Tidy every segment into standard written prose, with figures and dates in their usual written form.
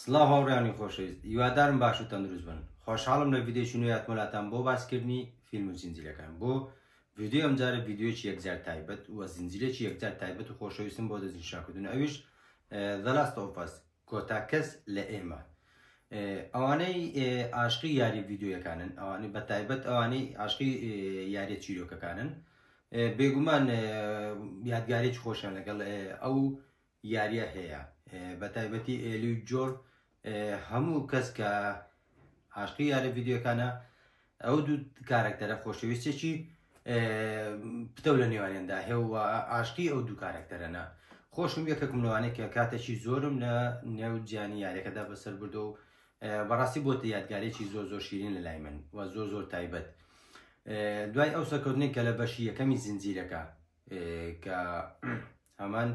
سڵاو هاوڕێیانی خۆشەویست هیوادارم باش و تەندروست بن خۆشحاڵم لە ڤیدیۆیەکی نوێ هاتمە لاتان بۆ باسکردنی فیلم و زنجیرەکان بۆ ڤیدیۆی ئەمجارە ڤیدیۆیەکی یەکجار تایبەت و زنجیرێکی یەکجار تایبەت و خۆشەویستم بۆ دەستنیشانکردن ئەویش The Last of Us کۆتا کەس لە ئێمە ئەوانەی عاشقی یاری ڤیدیۆیەکانن ئەوانەی بە تایبەت ئەوانەی عاشقی یاریە چیرۆکەکانن بێگومان یادگارێکی خۆشیان لەگەڵ ئەو یاریە هەیە بە تایبەتی ئێلی و جۆل هەموو کەس کە عاشقی یارە ڤیدیۆکانە ئەو دوو کارەکتەرە خۆشەویستێکی پتەو لە نێوانیاندا هەیە و عاشقی ئەو دوو کارەکتەرەنە خۆشم یەکێکم لەوانەیە کە کاتێکی زۆرم لە نێو جیانی یاریەکەدا بەسەر بردو و بەڕاستی بۆتە یادگارێکی زۆر زۆر شیرین لە لای من و زۆر زۆر تایبەت دوای ئەو سەرکەوتنێک کە لە بەشی یەکەمی زنجیرەکە کە هەمان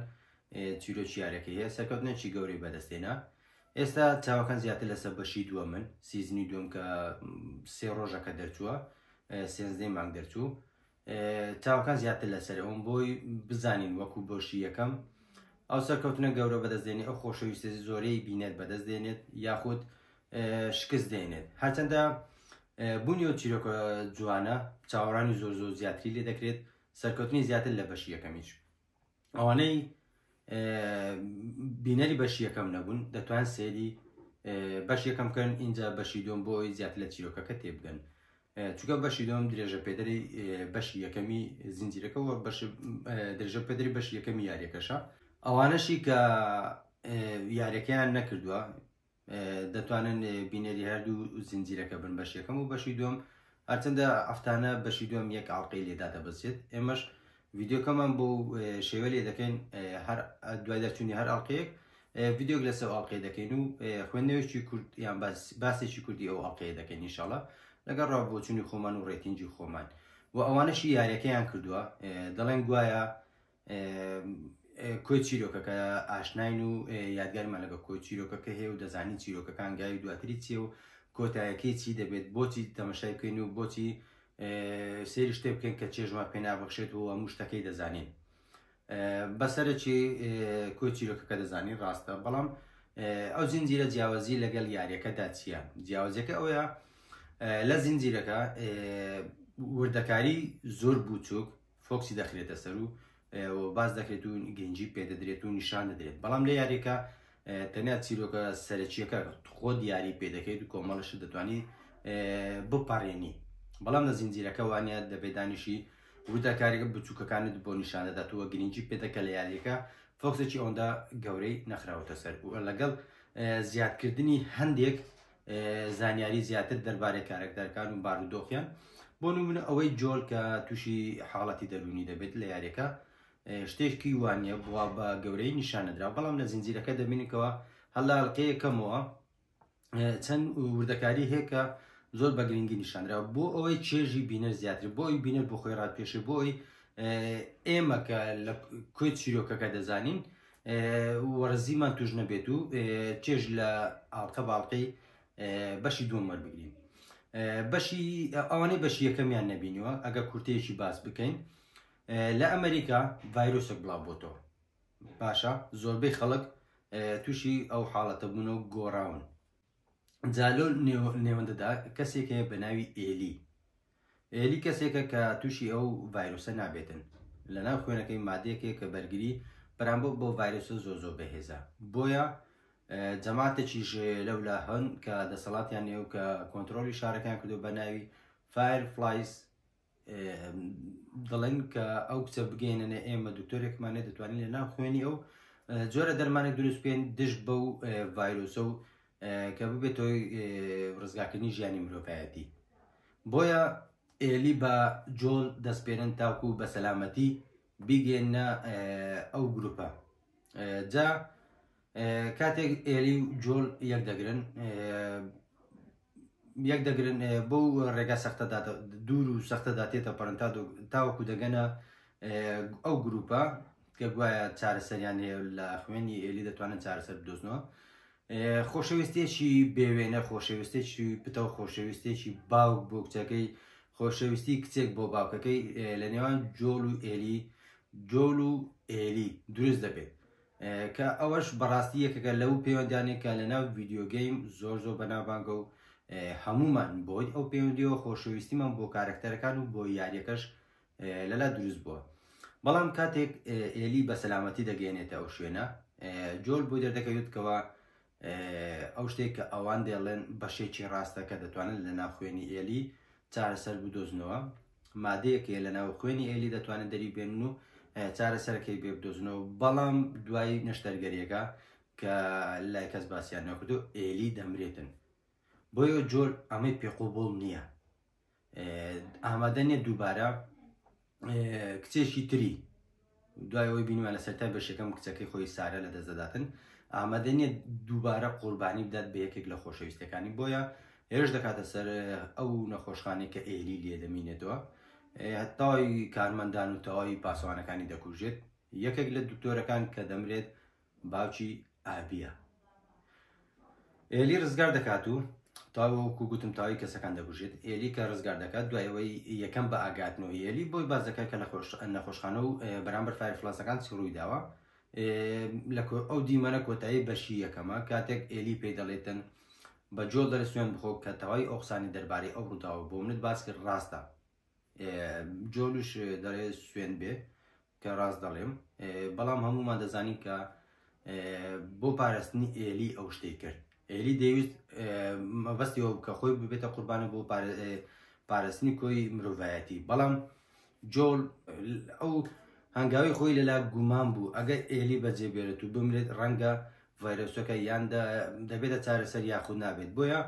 چیرۆکی یاریەکەی هەیە سەرکەوتنێکی گەورەی بەدەستێنا ئێستا چاوەکان زیاتر لەسەر بەشی دووە من season ی دووەم کە سێ ڕۆژەکە دەرچووە سێزدەی مانگ دەرچوو چاوەکان زیاتر لەسەر ئەوم بۆی بزانین وەکو بەشی یەکەم ئەو سەرکەوتنە گەورە بەدەست دێنێ ئەو خۆشەویستە زۆرەی بینەر بەدەست دێنێت یاخود شکست دێنێت هەرچەندە بوونی و چیرۆکە جوانە چاوەڕانی زۆر زۆر زیاتری لێ دەکرێت سەرکەوتنی زیاتر لە بەشی یەکەمیش ئەوانەی بینەری بەشی یەکەم نەبوون دەتوان سەیری بەش یەکەم بکەن اینجا بەشی دوم بۆی زیاتر لە چیرۆکەکە تێبگەن چونکە بەشی دوم درێژە پێدەری بەشی یەکەمی زنجیرەکە و بەش درێژە پێدەری بەشی یەکەمی یاریەکەشە ئەوانەشی کە یاریەکەیان نەکردووە دەتوانن بینەری هەردوو زنجیرەکە بن بەش یەکەم و بەشی دووەم هەرچەندە هەفتانە بەشی دووەم یەک ئاڵقەی لێدا دەبەزێت ئێمەش ڤیدیۆکەمان بۆ شێوە لێ دەکەین هەر دوای دەرچوونی هەر ئاڵقەیەک ڤیدیۆک لەسەر ئاڵقەی دەکەین و خوێندنەوەیکی کورد یان باسێکی کوردی ئەو ئاڵقەیە دەکەین ئینشاڵا لەگەڵ ڕا بۆچوونی خۆمان و rating ی خۆمان و ئەوانەشی یاریەکەیان کردووە دەڵێن گوایە کۆی چیرۆکەکە ئاشناین و یادگارمان لەگە کۆی چیرۆکەکە هەیە و دەزانین چیرۆکەکان گاوی دواتری چیە و کۆتایەکەی چی دەبێت بۆچی تەمەشای بکەین و بۆچی سەیری شتێ بکەین کە چێژمان پێ نابەخشێت و هەموو شتەکەی دەزانین بەسەرەکی کۆی چیرۆکەکە دەزانین ڕاستە بەڵام ئەو زنجیرە جیاوازی لەگەڵ یاریەکەدا چییە جیاوازیەکە ئەوەیە لە زنجیرەکە وردەکاری زۆر بووچوک focus ی دەخرێتە سەر و باس دەکرێت و گرنگی پێدەدرێت و نیشان دەدرێت بەڵام لە یاریەکە تەنیا چیرۆکە سەرەکیەکە خۆ دیاری پێدەکەیت و کۆمەڵش دەتوانی بپەڕێنی بەڵام لە زنجیرەکە وانە دەبێت دانیشی وردەکاریەکە بچووکەکانت بۆ نیشان دەدات و گرنگی پێدەکە لە یاریەکە focus ێکی ئەوەندە گەورەی نەخراوەتە سەر و لەگەڵ زیادکردنی هەندێک زانیاری زیاتر دەربارەی کارەکتەرەکان و بارودۆخیان بۆ نمونە ئەوەی جۆل کە تووشی حاڵەتی دەروونی دەبێت لە یاریەکە شتێکی وانە بووە بە گەورەی نیشانەدرا بەڵام لە زنجیرەکە دەبینیکەوە هەڵاڵقەیەکەمەوە چەند وردەکاری هەیە کە زۆر بە گرنگی نیشاندرا بۆ ئەوەی چێژی بینەر زیاتر بۆ ئەوی بینەر بۆ خۆی ڕاپێشێ بۆ ئەوی ئێمە کە لە کۆی چیرۆکەکە دەزانین وەرزیمان توش نەبێت و چێژ لە ئاڵقە باڵقەی بەشی دووەم وەربگرین بەشی ئەوانەی بەشی یەکەمیان نەبینیوە ئەگە کورتەیەکی باس بکەین لە ئەمریکا ڤایرۆسێک بڵاو بۆتەوە باشە زۆربەی خەڵک تووشی ئەو حاڵەتە بوون و گۆڕاون جا لەو نێوەندەدا کەسێک هەیە بە ناوی ئێلی ئێلی کەسێکە کە تووشی ئەو ڤایرۆسە نابێتن لەناو خوێنەکەی مادەیەکەیە کە بەرگری بەرامبەر بۆ ڤایرۆسە زۆر زۆر بەهێزە بۆیە جەماعەتێکیش لەولا هەن کە دەسەڵاتیان هەیە و کە کۆنترۆلی شارەکان کردو بە ناوی Fireflies دەڵێن کە ئەو کچە بگەینەنە ئێمە دکتۆرێکمان هەیە دەتوانین لە ناو خوێنی ئەو جۆرە دەرمانێک دروست بکەین دژ بەو ڤایرۆسە و کە ببێت هۆی ڕزگاکردنی ژیانی مرۆڤایەتی بۆیە ئێلی بە جۆل دەسپێرن تاکو بە سەلامەتی بیگەێنە ئەو گروپە جا کاتێک ئێلی و جۆل یەک دەگرن یەک دەگرن بۆ ڕێگا سەختەدا دوور و سەختەدا تێتە پەرن تا تاوەکو دەگەنە ئەو گروپە کە گوایە چارەسەریان هەیە لە خوێنی ئێلی دەتوانن چارەسەر بدۆزنەوە خۆشەویستێکی بێوێنە خۆشەویستێکی پتە و خۆشەویستێکی باوک بۆ کچەکەی خۆشەویستی کچێک بۆ باوکەکەی لە نێوان جۆل و ئێلی جۆل و ئێلی دروست دەبێت. کە ئەوەش بەڕاستی یەکێکە لەو پەیوەندیانەی کە لەناو video game زۆر زۆر بەناوبانگە و هەمومان بۆی ئەو پەیوەندیەوە خۆشەویستیمان بۆ کارەکتەرەکان و بۆ یاریەکەش لەلا دروست بووە. بەڵام کاتێک ئێلی بە سەلامەتی دەگەێنێتە ئەو شوێنە، جۆل بۆی دەردەکەوێت کەوا ئەو شتێک کە ئەوان دەڵێن بەشێکی ڕاستە کە دەتوانن لە ناو خوێنی ئێلی چارەسەر بدۆزنەوە. مادەیەک هەیە لە ناو خوێنی ئێلی دەتوانن دەری بێنن و چارەسەرەکەی بێ بدۆزنەوە. بەڵام دوای نەشتەرگەریەکە کە لای کەس باسییان نەکردو ئێلی دەمرێتن. بۆیە جۆل ئەمەی پێقوبڵ نییە، ئامادە نییە دووبارە کچێکی تری دوای ئەوەی بینیمان لە سەرای بەشەکەم کچەکەی خۆی سارە لە دەست دەداتن، ئامادە نییە دووبارە قوربانی بدات بە یەکێک لە خۆشەویستەکانی. بۆیە هێرش دەکاتە سەر ئەو نەخۆشخانەی کە ئێلی لێ دەمینێتەوە، تەواوی کارمەندان و تەواوی پاسەوانەکانی دەکوژێت. یەکێک لە دکتۆرەکان کە دەمرێت باوکی ئابیە. ئێلی ڕزگار دەکات و تاوەکو گوتم تاوی کەسەکان دەکوژێت. ئێلی کە ڕزگار دەکات دوای ئەوەی یەکەم بە ئاگاتنەوەی ئێلی بۆی باس دەکات کە لە نەخۆشخانە و بەرامبەر fireflies ەکان چی ڕووی داوە. لە ئەو دیمەنە کۆتایی بەشی یەکەمە کاتێک ئێلی پێی دەڵێتن بە جۆل دەرە سوێن بخۆ کە تەواوی ئەو قسانی دەربارەی ئەو ڕووداوە بۆ منت باس کرد ڕاستە. جۆلش دەڵێ سوێن بێ کە ڕاست دەڵێم، بەڵام هەمومان دەزانین کە بۆ پاراستنی ئێلی ئەو شتەی کرد. ئێلی دەیویست مەبەستی ئەوە کە خۆی ببێتە قوربانە بۆ پاراستنی کۆی مرۆڤایەتی، بەڵام جۆل ئەو هەنگاوی خۆی لەلا گومان بوو ئەگەر ئێلی بەجێ بێرێت و بمرێت ڕەنگە ڤایرۆسەکە یان دەبێتە چارەسەر یاخود نابێت. بۆیە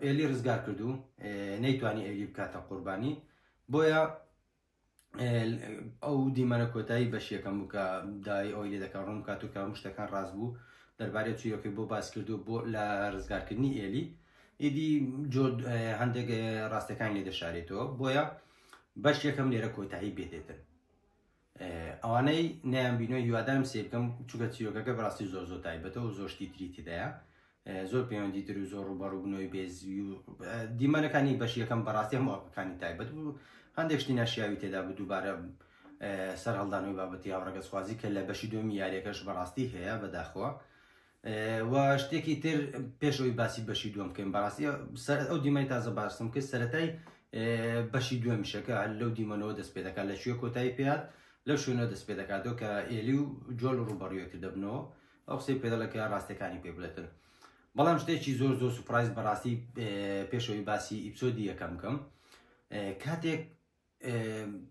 ئێلی ڕزگار کرد و نەیتوانی ئێلی بکاتە قوربانی. بۆیە ئەو دیمەنە کۆتایی بەش یەکەم بوو کە دای ئەوی لێ دەکات ڕوون بکات و کە هەموو شتەکان ڕاست بوو دەربارەی چیرۆکەی بۆ باس کرد و بۆ لە ڕزگارکردنی ئێلی ئیدی جۆر هەندێک ڕاستەکان لێ دەشارێتەوە. بۆیە بەش یەکەم لێرە کۆتایی بێتێتن. ئەوانەی نیان بینەوە هیوادارم سێ بکەم، چونکە چیرۆکەکە بەڕاستی زۆر زۆر تایبەتە و زۆر شتی تری تێدایە، زۆر پەیوەندی تر و زۆر ڕووبەڕووبوونەوەی بێزوی و دیمەنەکانی بەش یەکەم بەڕاستی هەموو ئەڵقەکانی تایبەت بوو، هەندێک شتی ناشیاوی تێدا بوو، دووبارە سەرهەڵدانەوەی بابەتی هاوڕەگەزخوازی کە لە بەشی دووەمی یاریەکەش بەڕاستی هەیە بەداخەوە. و شتێکی تر پێش ئەوەی باسی بەشی دووەم بکەین، بەڕاستی ئەو دیمەنی تازە باسم کرد سەرەتای بەشی دووەمیشەکە لەو دیمەنەوە دەست پێ دەکات، لە کوێ کۆتایی پێات لەو شوێنەوە دەست پێ دەکاتەوە کە ئێلی و جۆل ڕووبەڕوویەکتر دەبنەوە، ئەو قسەی پێ دەڵێ کە ڕاستەکانی پێ بڵێتن. بەڵام شتێکی زۆر زۆر surprise بەڕاستی پێشەوەی باسی episode ی یەکەم بکەم، کاتێک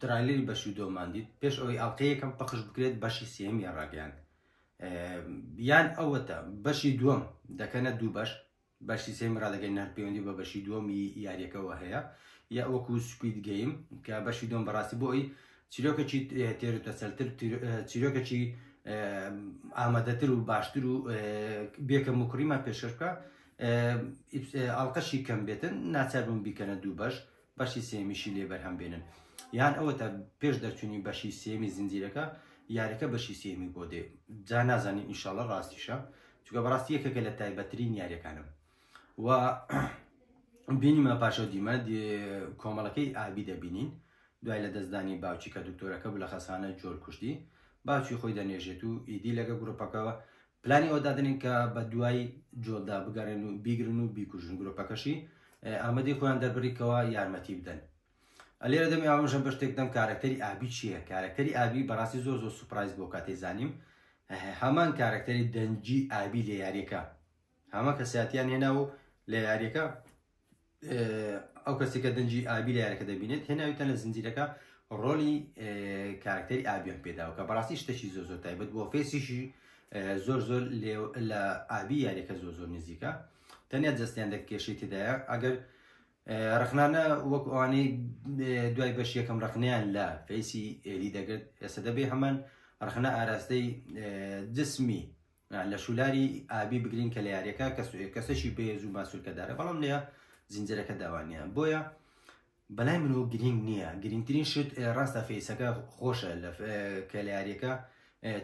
trailer ی بەشی دووەممان دیت پێش ئەوەی ئەڵقەی یەکەم پەخش بکرێت بەشی سێیەمیان ڕاگەیاند، یان ئەوەتە بەشی دووەم دەکەنە دوو بەش، بەشی سێیەم ڕادەگەین هەر پەیوەندی بە بەشی دووەمی یاریەکەوە هەیە، یا وەکو Squid Game کە بەشی دووەم بەڕاستی بۆ ئەوی چیرۆکێکی تێر و تەسەلتر، چیرۆکێکی ئامادەتر و باشتر و بێکەم و کوڕیمان پێشکەش بکە، ئەڵقەشی کەم بێتن ناچار بوون بیکەنە دوو بەش، بەشی سێمیشی لێ بەرهەم بێنن. یان ئەوە تا پێش دەرچوونی بەشی سێمی زنجیرەکە یاریەکە بەشی سێمی بۆ دێ، جا نازانین ئینشاڵڵا ڕاستیشە، چونکە بەڕاستی یەکێکە لە تایبەتترین یاریەکانم. و بینیمە پاشەو دیمە کۆمەڵەکەی ئابی دەبینین دوای لە دەستدانی باوکی کە دکتۆرەکە بوو لە خەسانە جۆر کوشتی، باوکی خۆی دەنێژێت و ئیدی لەگە گروپەکەوە پلانی ئەوە دادەنێن کە بە دوای جۆلدا بگەڕێن و بیگرن و بیکوژن. گروپەکەشی ئامادەی خۆیان دەربڕی کەوا یارمەتی بدەن. لێرە دەمی ئاماژە بە شتێک دەم، کارەکتەری ئابی چییە؟ کارەکتەری ئابی بەڕاستی زۆر زۆر surprise بۆ کاتێ زانیم هەمان کارەکتەری دەنگی ئابی لە یاریەکە، هەمان کەساتیان هێنا و لە یاریەکە ئەو کەسێک کە دەنگی ئابی لە یاریەکە دەبینێت هێناویتان لە زنجیرەکە ڕۆلی کارکتەری ئابیان پێداوە کە بەڕاستی شتێکی زۆر زۆر تایبەت بۆ face یشی زۆر زۆر لە ئابی یاریەکە زۆر زۆر نزیکە، تەنیا جەستیان دەکێشەی تێدایە. ئەگەر ڕخنانە وەک ئەوانەی دوای بەش یەکەم ڕخنیان لە face ی ئێلی دەگرت، ئێستا دەبێ هەمان ڕخنە ئاراستەی جسمی لە شولاری ئابی بگرین کە لە یاریەکە کەسێکی بەهێز و ماسولکەدارە، بەڵام لە زنجیرەکە داوانە. بۆیە بەلای منەوە گرنگ نییە، گرنگترین شت ڕاستە face ەکە خۆشە کە لە یاریەکە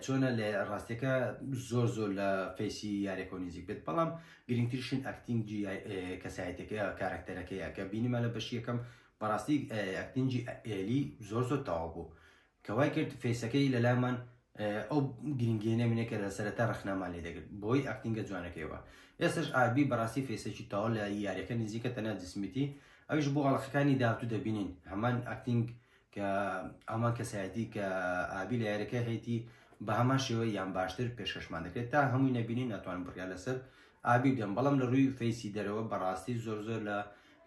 چۆنە لە ڕاستیەکە زۆر زۆر لە face ی یاریەکەەوە نزیک بێت، بەڵام گرنگتریشن acting ی کەسایەتەکە کارکتەرەکەیە کە بینیمان لە بەشی یەکەم بەڕاستی acting ی ئێلی زۆر زۆر تەواو بوو کە وای کرد face ەکەی لەلامان ئەو گرنگیە نەمینێ کە لە سەرەتا ڕەخنەمان لێ دەگرت بۆی acting ە جوانەکەیەوە. ئێستش ئابی بەڕاستی face ێکی تەواو لە یاریەکە نزیکە تەنیا جسمیتی ئەویش بۆ ئەڵقەکانی داهاتوو دەبینین هەمان acting کە هەمان کەسایەتی کە ئابی لە یاریەکە هەیتی بە هەمان شێوە یان باشتر پێشکەشمان دەکرێت تا هەمووی نەبینین ناتوانم بڕیار لەسەر ئابی بدەم بەڵام لە ڕووی face ی دەرەوە بەڕاستی زۆر زۆر لە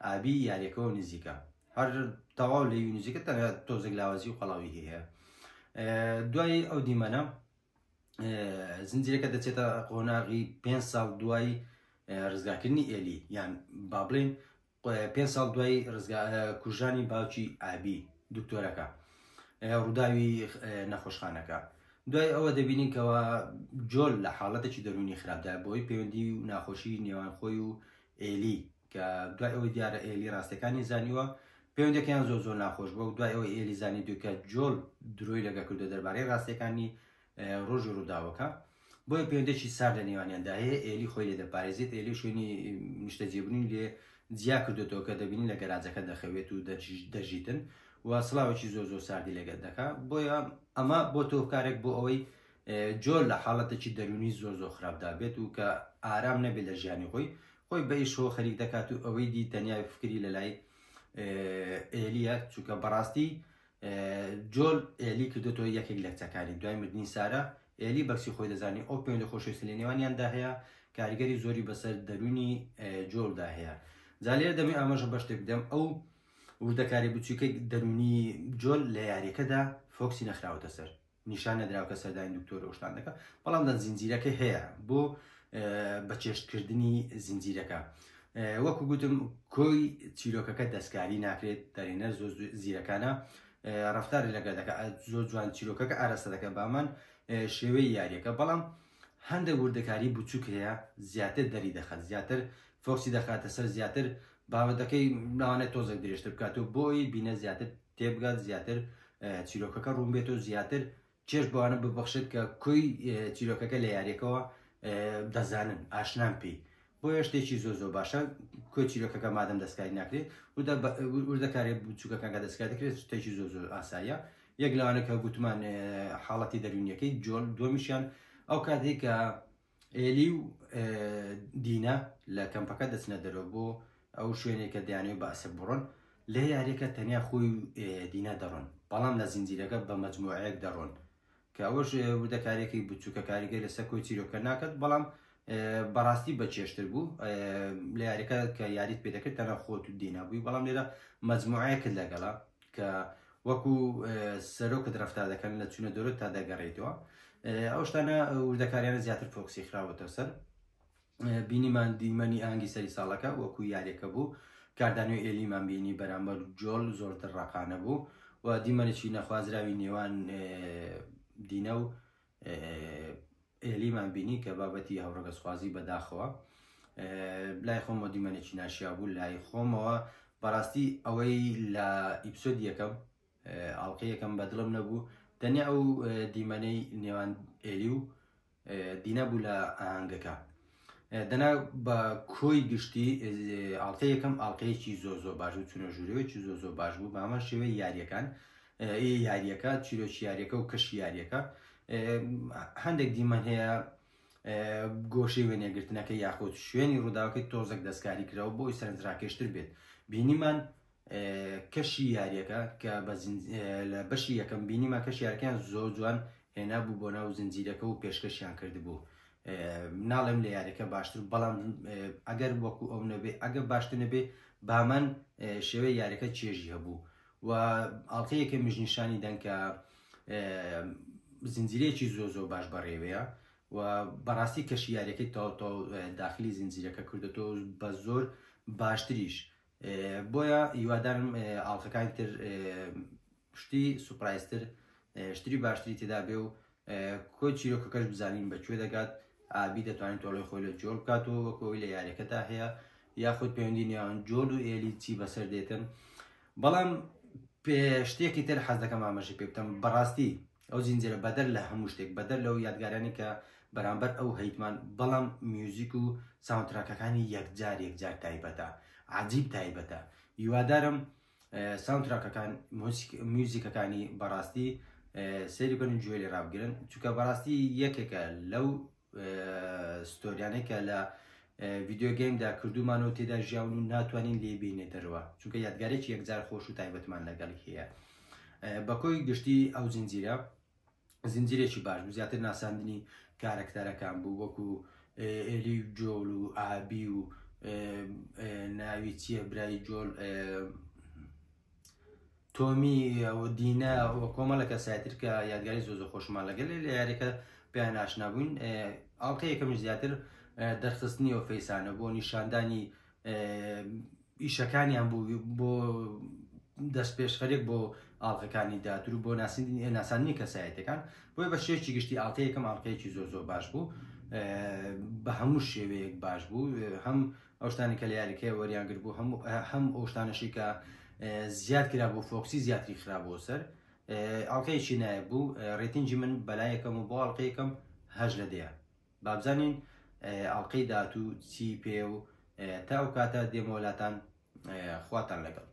ئابی یاریەکەوە نزیکە هەر تەواو لە نزیکە تەنیا تۆزێک لاوازی و قەڵاوی هەیە. دوای ئەو دیمەنە زنجیرەکە دەچێتە قۆناغی پێ ساڵ دوای ڕزگارکردنی ئێلی یان با بڵێن پێ ساڵ دوای کوژانی باوکی ئابی دکتۆرەکە ڕووداوی نەخۆشخانەکە دوای ئەوە دەبینین کەەوە جۆل لە حاڵەتێکی دەرونی خراپدا بۆی پەیوەندی و ناخۆشی نێوان خۆی و ئێلی کە دوای ئەوەی دیارە ئێلی ڕاستەکانی زانیوە پەیوەندەکەیان زۆر زۆر ناخۆش بووە و دوای ئەوەی ئێلی زانی دوکە جۆل درۆی لەگە کردو دەربارەی ڕاستیەکانی ڕۆژی ڕووداوەکە بۆیە پەیوەندێکی سارد لە نێوانیاندا هەیە. ئێلی خۆی لێ دەپارێزێت، ئێلی شوێنی نیشتەجێبوونی لێ جیا کردوێتەوە کە دەبینین لە گەراجەکە دەخەوێت و دەژیتن و سڵاوێکی زۆر زۆر ساردی لەگەر دەکا. بۆیە ئەمە بۆ تۆکارێک بۆ ئەوەی جۆل لە حاڵەتێکی دەروونی زۆر زۆر خراپدا بێت و کە ئارام نەبێت لە ژیانی خۆی، خۆی بە ئیشەوە خەریک دەکات و ئەوەی دی تەنیا فکری لە لای ئێلیە، چونکە بەڕاستی جۆل ئێلی کردێتەوە یەکێک لە کچەکانی دوای مردنی سارا. ئێلی بەکچی خۆی دەزانی ئەو پەیوەندی خۆشەویستی لە نێوانیاندا هەیە کاریگەری زۆری بەسەر دەروونی جۆلدا هەیە. جا لێرە دەمێ ئاماژە بە شتێک بدەم، ئەو وردەکاری بچووکەی دەروونی جۆل لە یاریەکەدا focus ی نەخراوەتە سەر، نیشان نەدراوە کە سەردانی دکتۆر ئەو شتان دەکات، بەڵام لە زنجیرەکە هەیە بۆ بەچێشتکردنی زنجیرەکە. وەکو گوتم کۆی چیرۆکەکە دەستکاری ناکرێت، دەرهێنەر زۆر زیرەکانە ڕفتاری لەگەڵ دەکات، زۆر جوان چیرۆکەکە ئاراستە دەکات بامان شێوەی یاریەکە، بەڵام هەندێک وردەکاری بچووک هەیە زیاتر دەری دەخات، زیاتر focus ی دەخاتە سەر، زیاتر بابەتەکەی لەوانەیە تۆزێک درێژتر بکات و بۆی بینە زیاتر تێبگات، زیاتر چیرۆکەکە ڕوون بێت و زیاتر چێژ بەوانە ببەخشێت کە کۆی چیرۆکەکە لە یاریەکەوە دەزانن ئاشنان پێی. بۆیە شتێکی زۆر زۆر باشە کۆی چیرۆکەکە مادەم دەستکاری ناکرێت وردەکاری بچووکەکان کە دەستکاری دەکرێت شتێکی زۆر زۆر ئاساییە. یەک لەوانە کە گوتمان حاڵەتی دەروونیەکەی جۆل، دووەمیشیان ئەو کاتێک کە ئێلی و دینا لە کەمپەکە دەچنە دەرەوە بۆ ئەو شوێنێک کە دەیانەوێت بە ئەسپ بڕۆن، لە یاریەکە تەنیا خۆی و دینا دەڕۆن، بەڵام لە زنجیرەکە بە مەجموعەیەک دەڕۆن کە ئەوەش وردەکاریەکەی بچووکە کاریگەر لەسەر کۆی چیرۆکە ناکات، بەڵام بەڕاستی بە چێشتر بوو لە یاریەکە کە یاریت پێ دەکرد تەنها خۆت و دینا بووی، بەڵام لێرە مەجموعەیەکت لەگەڵە کە وەکو سەرۆکت ڕفتار دەکەن لە چوونە دەرۆت تا دەگەڕێیتەوە. ئەو شتانە وردەکاریانە زیاتر focus ی خراوەتە سەر. بینیمان دیمەنی ئاهەنگی سەری ساڵەکە وەکو یاریەکە بوو، کاردانەوەی ئێلیمان بینی بەرامبەر جۆل زۆرتر ڕاقانە بوو و دیمەنێکی نەخوازراوی نێوان دینە و ئێلیمان بینی کە بابەتی هاوڕەگەزخوازی بەداخەوە لای خۆمەوە دیمەنێکی ناشیا بوو. لای خۆمەوە بەڕاستی ئەوەی لە episode یەکەم ئاڵقەی یەکەم بەدڵم نەبوو، تەنیا ئەو دیمەنەی نێوان ئێلی و دینا بوو لە ئاهەنگەکە. دەنا بە کۆی گشتی ئاڵقەی یەکەم ئاڵقەیەکی زۆر زۆر باش بوو، چونە ژوورەوەیەکی زۆر زۆر باش بوو بە هەمان شێوەی یاریەکان یاریەکە چیرۆکی یاریەکە و کەشی یاریەکە. هەندێک دیمەن هەیە گۆشەی وێنەگرتنەکە یاخود شوێنی ڕووداوەکەی تۆزێک دەستکاری کراوە بۆی سەرنجڕاکێشتر بێت. بینیمان کەشی یاریەکە کە لە بەشی یەکەم بینیمان کەشی یاریەکەیان زۆر جوان هێنابوو بۆ ناو زنجیرەکە و پێشکەشیان کردبوو. ناڵێم لە یاریەکە باشتر، بەڵام ئەگەر وەکو ئەو نەبێ، ئەگەر باشتر نەبێ بامان شێوەی یاریەکە چێژی هەبوو و ئاڵقەی یەکەمیش نیشانی دەن کە زنجیرەیەکی زۆر زۆر باش بەڕێوەیە و بەڕاستی کەشی یاریەکەی تەواو تەواو داخلی زنجیرەکە کردێتەوە بە زۆر باشتریش. بۆیە هیوادارم ئاڵقەکانی تر شتی surprise تر شتری باشتری تێدا بێ و کۆی چیرۆکەکەش بزانین بە کوێ دەگات. ئابی دەتوانێت تۆڵەی خۆی لە جۆل بکاتەوە وەکو ئەوەی لە یاریەکەدا هەیە، یاخود پەیوەندی نێوان جۆل و ئێلی چی بەسەر دێتن. بەڵام شتێکی تر حەز دەکەم ئاماژە پێ بدەم، بەڕاستی ئەو زنجیرە بەدەر لە هەموو شتێک، بەدەر لەو یادگارانی کە بەرامبەر ئەو هەیتمان، بەڵام میوزیک و soundtrack ەکانی یەکجار یەکجار تایبەتە، عجیب تایبەتە. هیوادارم soundtrack ەکان میوزیکەکانی بەڕاستی. سەیری بکەن و گوێ لێ ڕابگرن چونکە بەڕاستی یەکێکە لەو ستۆریانەی کە لە ڤیدیۆ گەیمدا کردومانە و تێدا ژیاون و ناتوانین لێ بینێ دەرەوە چونکە یادگارێکی یەکجار خۆش و تایبەتمان لەگەڵی هەیە بەکۆی گشتی ئەو زنجیرە زنجیرێکی باش بوو زیاتر ناساندنی کارەکتەرەکان بوو وەکو ئێلی و جۆل و ئابی و ناوی چییە برای جۆل تۆمی و دینا و کۆمەڵە کەسایەتر کە یادگاری زۆر زۆر خۆشمان لەگەل لە یاریەکە پێیان ئاشنا بووین ئاڵقەی یەکەمیش زیاتر دەرخستنی ئەو فەیسانە بۆ نیشاندانی ئیشەکانیان بوو بۆ دەست پێشخەرێک بۆ ئاڵقەکانی داتر و بۆ ناساندنی کەسایەتەکان بۆیە بە شێوەیەکی گشتی ئاڵقەی یەکەم ئاڵقەیەکی زۆر زۆر باش بوو بە هەموو شێوەیەک باش بوو هەم ئەو شتانی کە لە یاریکەیە وەریان گرت بوو هەم ئەو شتانەشی کە زیاد کرا بۆ فۆکسی زیاتری خرابووە سەر ئەڵلقەیەکی نایە بوو ڕێتینجی من بەلای یەکەم و بۆ ئەڵلقەی یەکەم هەش لە دەیە بابزانین ئەڵلقەی داهاتوو چی پێ و تا ئەو کاتە دێمەوە لاتان خواتان لەگەڵ.